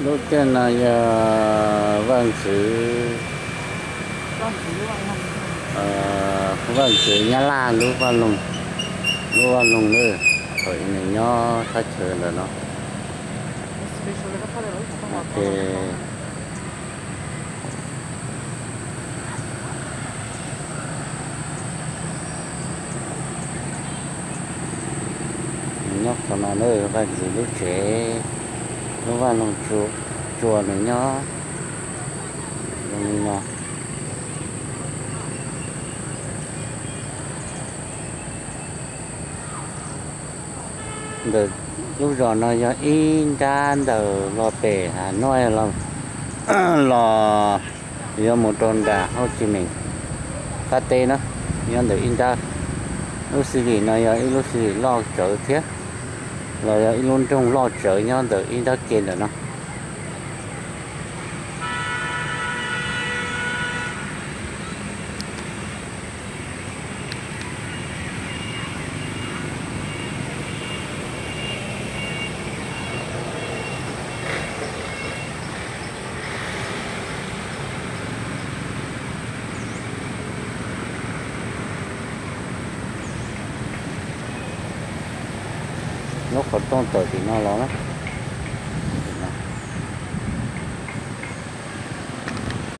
Lub tiaj no yog Vaj Ntxwv, Vaj Ntxwv Nyab Laj lub vaj loog, lub vaj loog na, thaum nws nyob thaj chaw ntawm no. Ces nyob qhov no na, Vaj Ntxwv lub tsev, lub vaj loog tsua nws nyob zoo li no. Ntawm lub zos no yog ib nrab ntawm los pem Hà Nội los, los yuav mus rau nram Hồ Chí Minh qab teb na, nyob ntawm ib nrab. Lub xi lim no yog ib lub xi lim loj tsawv thiab, los yog ib lub nroog loj tsawv nyob ntawm ib nrab ke ntawm no. Lub qhov rooj tawm tim no los na.